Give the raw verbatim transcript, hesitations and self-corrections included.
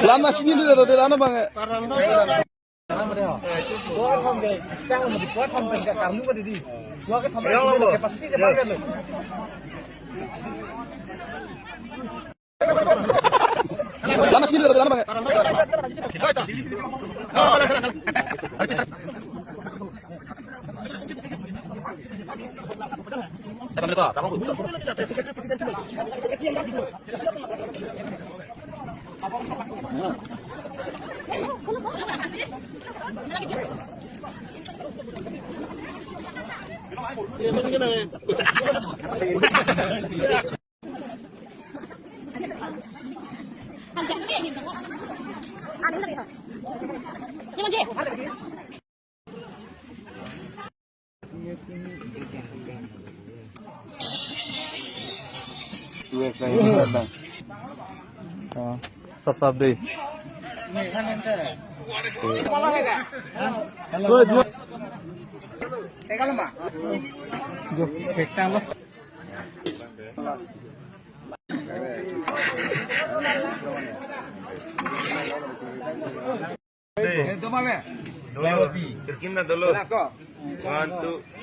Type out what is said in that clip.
Lam na chini dulu, dulu, lam na bang. Lam na chini dulu, dulu, lam na bang. Sap sap dei. Jo, ekta lo. Dolo. Terkim na dolo. One, two.